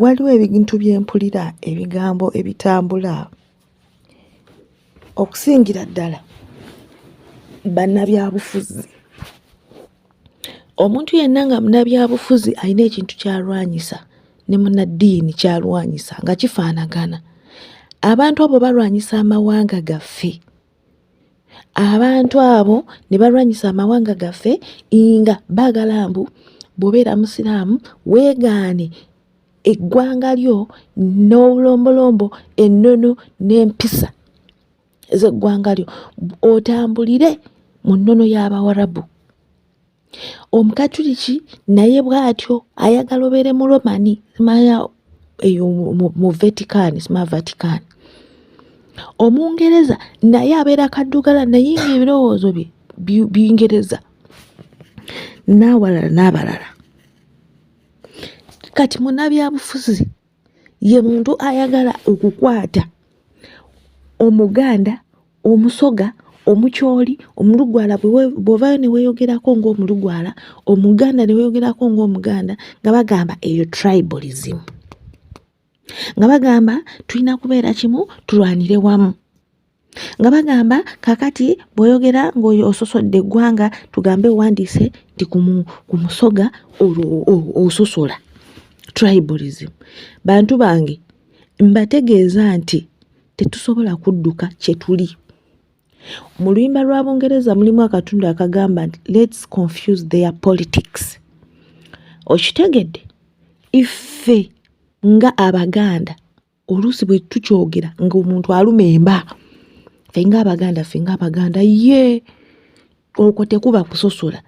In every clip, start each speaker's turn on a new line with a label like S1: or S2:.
S1: Waliwo ebintu bye mpulira, ebigambo ebitambula okusingira ddala bannabyabufuzi. Omuntu yenna nga munnabyabufuzi alina ekintu ky'alwanyisa ne munnaddiini ky'alwanyisa nga kifaanagana. Abantu abo balwanyisa amawanga gaffe. Abantu abo ne balwanyisa amawanga gaffe nga baagala mbu bw'obeera Musiraamu weegaane eggwanga lyo n'obulombolombo, ennono n'empisa z'eggwanga lyo otambulire mu nnono y'Abawarabu. Omukatuliki naye bw'atyo ayagala obeere Muromani simanya eyo mu Vatican simanya Vatican. Omungereza naye abeera kaddugala naye ng'ebirowoozo bye Bingereza n'awalala n'abalala. Kati munnabyabufuzi ye muntu ayagala okukwata Omuganda, Omusoga, Omucholi, Omulugwala bw'ovaayo ne weeyogerako ng'Omulugwala, Omuganda ne weeyogerako ng'Omuganda nga bagamba eyo tribalism. Nga bagamba tulina kubeera kimu tulwanire wamu. Nga bagamba kaakati bw'oyogera ng'oyo ososodde eggwanga tugambe owandiise nti ku Musoga olwo ososola tribalism. Bantu bange mbategeeza nti tetusobola kudduka kye tuli. Mu luyimba lwa Bungereza mulimu akatundu akagamba nti let's confuse their politics. Okitegedde? Iffe nga Abaganda oluusi bwe tukyogera ng'omuntu aluma emba ffe ng'Abaganda ffe ng'Abaganda ye okwo tekuba kusosola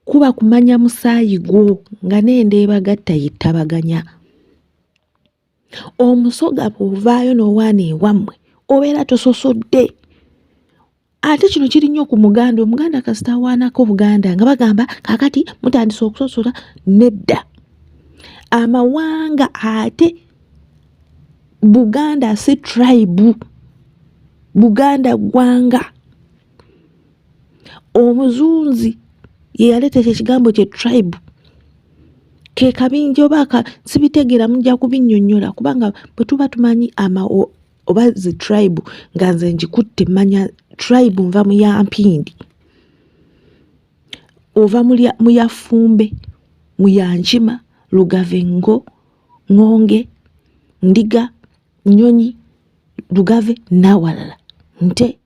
S1: kuba kumanya musaayi gwo nga n'enda ebagatta yettabaganya. Omusoga bw'ovaayo n'owaana ewammwe obeera tososodde. Ate kino kiri nnyo ku Muganda. Omuganda kasita awaanako Buganda nga bagamba kaakati mutandise okusosola. Nedda, amawanga ate Buganda si tribe, Buganda ggwanga. Omuzunzi ye yaleeta ekyo ekigambo kye tribe ke kabinja oba sibitegeera mujja kubinnyonnyola kubanga bwe tuba tumanyi ama oba zi tribe nga nze ngikutte mmanya tribe nva mu ya mpindi ova mu ya ffumbe mu ya nkima lugave ngo ŋŋonge ndiga nnyonyi lugave n'awalala nte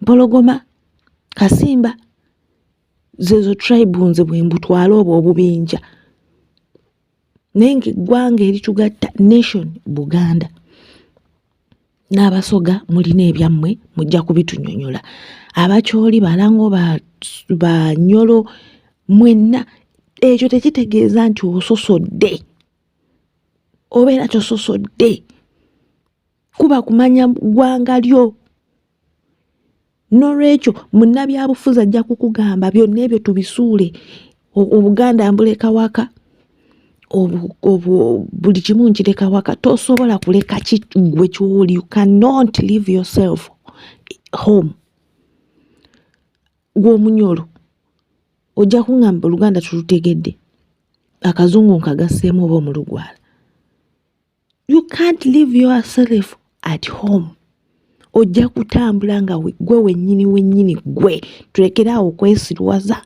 S1: mpologoma kasimba zezo tribe nze bwe mbutwala obwo obubinja naye ng'eggwanga eritugatta nation Buganda n'Abasoga mulina ebyammwe mujja kubitunyonyola Abakyoli Balango Banyolo mwenna ekyo tekitegeeza nti ososodde obeera tososodde kuba kumanya ggwanga lyo. Nolwekyo munnabyabufuzi ajja kukugamba byonna ebyo tubisuule, Obuganda mbuleka waka, buli kimu nkireka waka. Tosobola kuleka gwe kyoli, you cannot leave yourself home. Gwe omunyolo ojja kuŋŋamba Oluganda tulutegedde, akazungu nkagasseemu oba omulugwala. You can't leave yourself at home. Ojja kutambula nga gwe wennyini wennyini gwe. Tulekere awo okwesiruwaza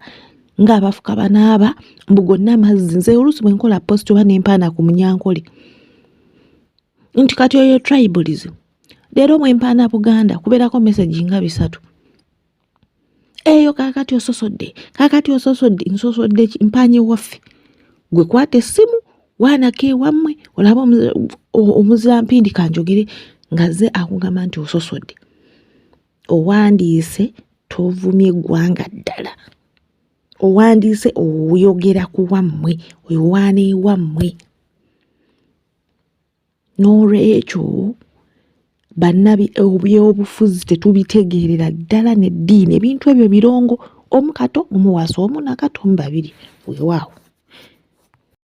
S1: ng'abafuka banaaba mbu gonna amazzi. Nze oluusi bwe nkola post oba ne mpaana ku Munyankole nti kati oyo tribalism. Leero bwe mpaana Buganda kubeerako message nga bisatu. Eyo kaakati ososodde, kaakati ososodde, nsosodde ki? Mpaanye waffe. Gwe kwata essimu waanako ewammwe olabe omuzirampindi kanjogere nga ze akugamba nti ososodde. Owandiise tovumye ggwanga ddala. Owandiise oyogera ku wammwe, owaana ewammwe. N'olwekyo bannabyobufuzi tetubitegeerera ddala n'eddiini ebintu ebyo birongo omu kato omu wasa omu nakato omu babiri weewaawo.